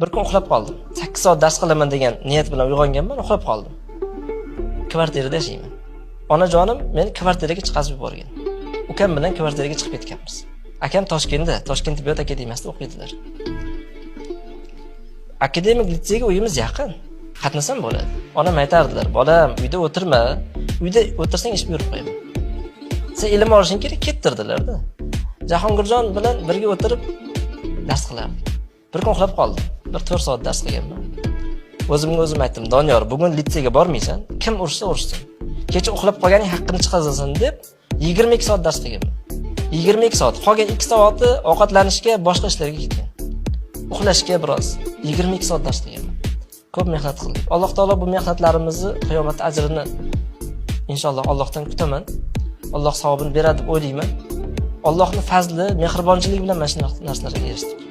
Bir kun uxlab qoldim. 8 soat dars qilaman degan niyat bilan uyg'onganman, uxlab qoldim. Kvartirada yashayman. Onajonim meni kvartiraga chiqazib yuborgan. Ukam bilan kvartiraga chiqib ketganmiz. Akam Toshkentda, Toshkent tibbiyot akademiyasida o'qiydilar. Akademik litseyga uyimiz yaqin. Qatnasam bo'ladi. Onam aytardilar: "Bolam, uyda o'tirma. Uyda o'tirsang ish buyurib qo'yaman. Sen ilm olishing kerak, kettirdilar-da." Jahongirjon bilan birga o'tirib dars qilardik. Bir kun uxlab qoldim. Bir 4 soat dars qilganman. O'zimga o'zim aytdim: "Doniyor, bugun litseyga bormaysan, kim urishsa urishsin. Kecha uxlab qolganing haqqini chiqazasan" deb 22 soat dars qilganman. 22 soat. Qolgan 2 soati ovqatlanishga, boshqa ishlarga ketgan. Uxlashga biroz. 22 soat dars qilganman. Ko'p mehnat qildik. Alloh taolo bu mehnatlarimizni qiyomatda ajrini inshaalloh Allohdan kutaman. Alloh savobini beradi deb o'ylayman. Allohning fazli, mehribonchiligi bilan mana shu narsalarga erishdik.